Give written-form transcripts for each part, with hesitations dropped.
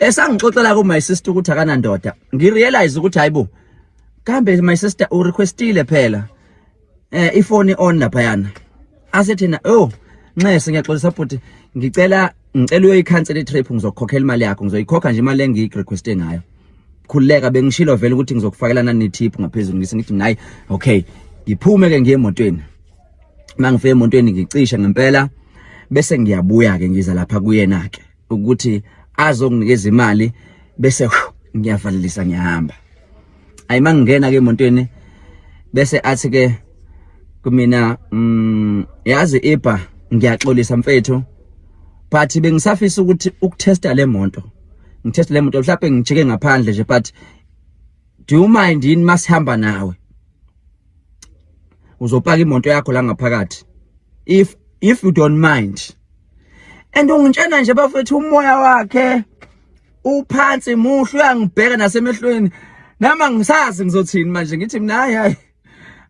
Esangixoxela ku my sister ukuthi akanandoda, ngirealize ukuthi hayibo, kambe my sister u requestile phela ifoni on laphayana. Asethi na, oh nxese, ngiyaxolisa bhuti, ngicela uyoyikhansela i-trip, ngizokukhokhela imali yakho, ngizoyikhokha nje imali engiyirequeste ngayo, khululeka, bengishilo vele ukuthi ngizokufakela nani tip ngaphezulu. Ngise ngithi hayi, okay, ngiphume ke ngiye emotweni. Mangifike emotweni ngicishe ngempela, bese ngiyabuya ke, ngiza lapha kuyena ke ukuthi azonginikeza imali, bese ngiyavalelisa, ngiyahamba. Ayi, mangingena ke emotweni, bese athi ke kumina, yazi ibha, ngiyaxolisa mfethu, but bengisafisa ukuthi ukutesta le moto, ngiteste le moto, mhlawumbe ngijike ngaphandle nje, but do you mind yini masihamba nawe, uzopaka imoto yakho la ngaphakathi, if you don't mind?" And ungitshena nje bafethu, umoya wakhe uphansi, muhle, uyangibheka nasemehlweni, nama ngisazi ngizothini manje. Ngithi mina, hayi hayi.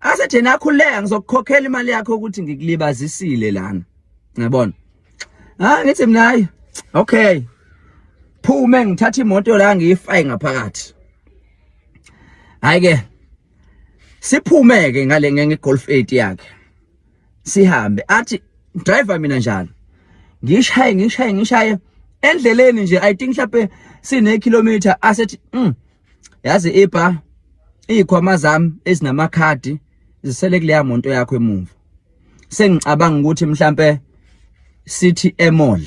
Asethi yena, "Akhuleka, ngizokukhokhela imali yakho ukuthi ngikulibazisile lana, ngiyabona." Ah, ngithi mina, hayi, okay, phume, ngithatha imoto la, ngiyifake ngaphakathi. Hayi ke, siphume ke ngale nge-Golf 8 yakhe, sihambe, athi driver mina njalo, ngishaye, ngishaye, ngishaye endleleni nje, I think mhlawumbe sine kilometer, asethi, yazi ibha, izikhwama zami ezinamakhadi zisele kuleya moto yakho emuva, sengicabanga ukuthi mhlambe sithi emall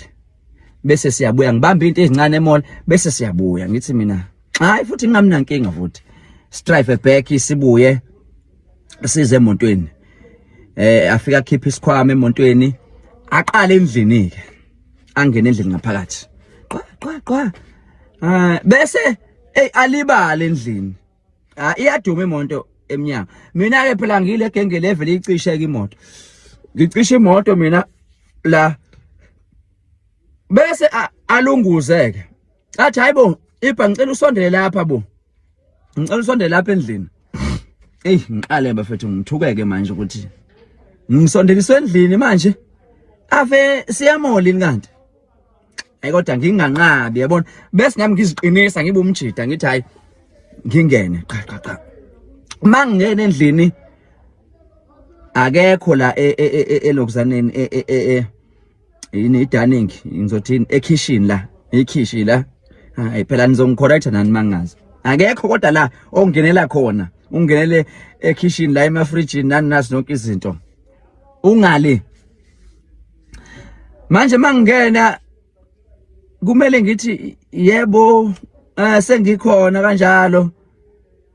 bese siyabuya, ngibamba into ezincane emall bese siyabuya." Ngithi mina, hayi, futhi ngingamnankinga futhi, sidrive back, sibuye, size emontweni. Afika akhipha isikhwama emontweni, aqale endlini ke, angene endlini ngaphakathi, qwa qwa qwa, ah, bese hey, alibale endlini. Ah, iyaduma imoto emnyango. Mina ke phela ngile genge level icishe ke imoto, ngicishe imoto mina la, bese alunguze ke, athi, "Hayibo ibha, ngicela usondele lapha bo, ngicela usondele lapha endlini." Ey, ngiqale bafethu ngithukeke manje ukuthi ngisondeliswe endlini manje, ave siyamoli kanti. Hayi, kodwa nginganqabi, yabona, bese nami ngiziqinisa, ngibe umjida, ngithi hayi, ngingene. Cha cha cha, mangingena endlini akekho la elokuzaneni, yini, i-dining, ngizothini, ekitchen la, ikhishi la. Hayi phela, nizongicorrecta nani mangazi. Akekho kodwa la ongenela khona, ungenele ekitchen la, emafrijini nani nazi nonke izinto, ungale. Manje mangingena kumele ngithi yebo, sengikhona kanjalo,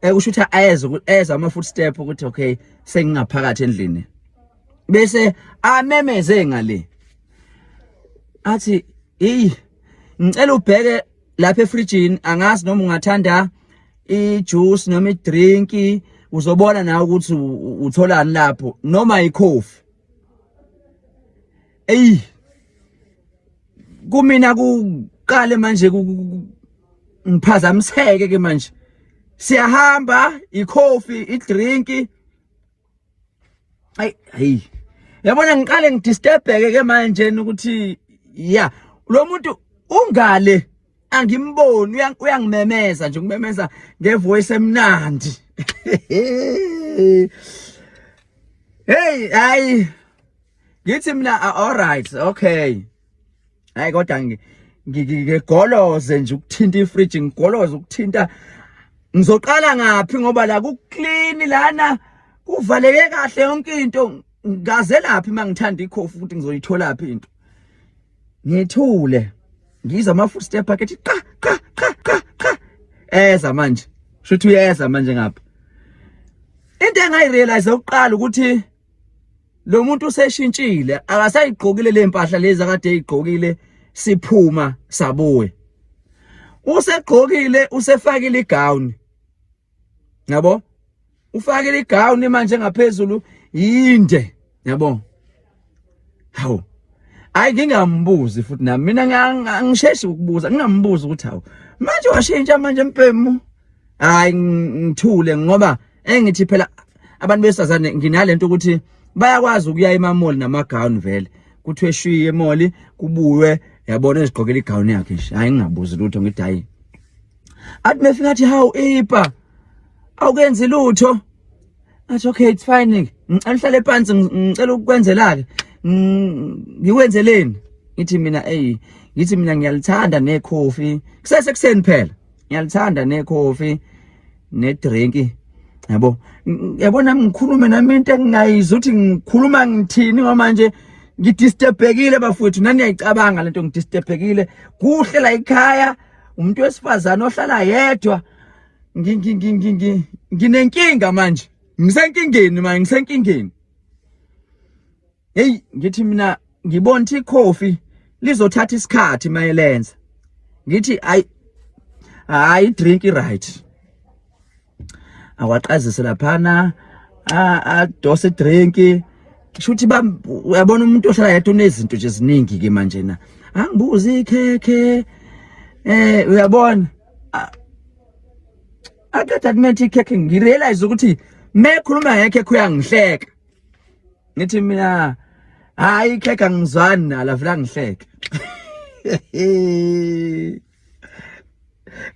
kusho ukuthi ayeza eza ama footstep ukuthi okay, sengingaphakathi endlini, bese amemeze ngale, athi, "Hey, ngicela ubheke lapha efrijini, angazi noma ungathanda ijuice noma idrink, uzobona nawe ukuthi utholani lapho, noma ikhofi." Ey, kumina kuqale manje ngiphazamiseke ke manje, siyahamba, ikhofi, idrink, ayi hey, yabona, ngiqale ngidisturbeke ke manje ukuthi ya, lo muntu ungale, angimboni, uyangimemeza nje, ngimemeza ngevoice emnandi. Hey, hayi, ngithi mina, "All right, okay." Hayi, kodwa ngigoloze nje ukuthinta ifridge, ngigoloze ukuthinta, ngizoqala ngaphi, ngoba la ku clean lana, kuvaleke kahle yonke into, ngazelaphi mangithanda ikhofi ukuthi ngizoyithola phi into? Ngithule, ngizwa ama footstep akhe ethi qa qa qa qa qa, eza manje, shuthi uyeza manje ngapha. Into engayirealize ukuqala ukuthi lo muntu useshintshile, akasayigqokile le mpahla lezi akade eyigqokile siphuma sabuye, usegqokile, usefakile igown, yabo, ufakile igown manje ngaphezulu, yinde, yabo. Hawu, hayi, ngingambuzi futhi nami mina angisheshi ukubuza, ngingambuzi ukuthi, "Hawu, manje washintsha manje mpemu?" Hayi, ngithule, ngoba engithi phela abantu besifazane nginalento ukuthi bayakwazi ukuya emamall namagawuni, vele kuthiwe shiye emall, kubuywe. Yabona ezigqokela igawuni yakhe nje, hayi ngingabuzi lutho, ngithi hayi. Athi mefika athi hawu ipa, awukenzi lutho. Athi okay, it's fine, ngicela uhlale phansi, ngicela ukukwenzela-ke, ngikwenzeleni? Ngithi mina ey, ngithi mina ngiyalithanda nekhofi, kusesekuseni phela, ngiyalithanda nekhofi nedrink, yabo. Yabona, ngikhulume nami into engingayizwa ukuthi ngikhuluma ngithini, ngoba manje ngidisturbekile bafowethu, nani niyayicabanga lento, ngidisturbekile. Kuhle la ekhaya, umuntu wesifazane ohlala yedwa, nginenkinga manje, ngisenkingeni manje, ngisenkingeni. Hey, ngithi mina ngibona ukuthi ikhofi lizothatha isikhathi mayelenza, ngithi ayi hayi, drink right, awaqazise laphana, adose drink. Kusho ukuthi uyabona umuntu ohlala yedwa unezinto nje eziningi ke manje na, angibuze ikhekhe, uyabona, aqeda kumetha ikhekhe, ngirealize ukuthi mekhuluma ngekhekhe uyangihleka. Ngithi mina hayi, ikhekhe angizwani nalo, avela ngihleke.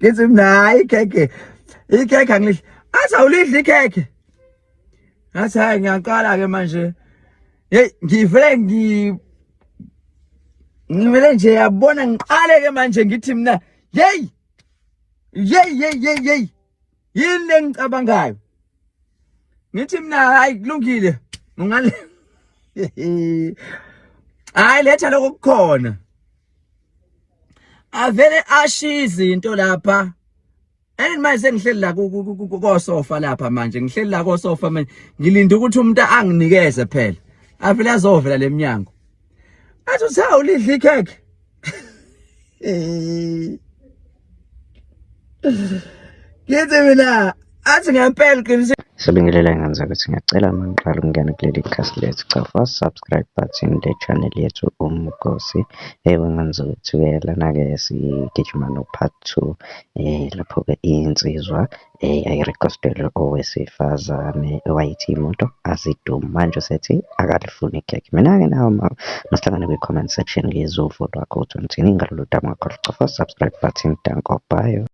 Ngithi mina hayi, ikhekhe, ikhekhe angilidli. Athi awulidli ikhekhe? Ngathi hayi, ngiyaqala ke manje. Hey, ngivele ngivele nje, yabona, ngiqale ke manje, ngithi mina hey hey hey hey hey, yini lengicabangayo? Ngithi mina hayi, kulungile, ungale, hayi, letha lokho kukhona. Avele ashiya izinto lapha, and manje sengihleli la kosofa lapha manje, ngihleli la kosofa manje, ngilinde ukuthi umuntu anginikeze phela. Avele azovela leminyango, athi uthe awulidli ikhekhe? Ngithi mina, athi ngempela uqinisile. Sibingelela ngenza ukuthi ngiyacela uma ngiqala ukungena kuleli khasi lethu, cofa subscribe button le channel yethu Umgosi. Ewe ngenza ukuthi-ke lana-ke sigijima no-part two, lapho-ke insizwa yayirekhostelwe owesifazane owayethi imoto azidumi, manje usethi akalifuni ikhekhe. Mina-ke nawe masihlangane kwi-comment section ngizwe uvo lwakho ukuthi uthini ngalolu daba. Ungakhohlwa ukucofa subscribe button. Danko, bye.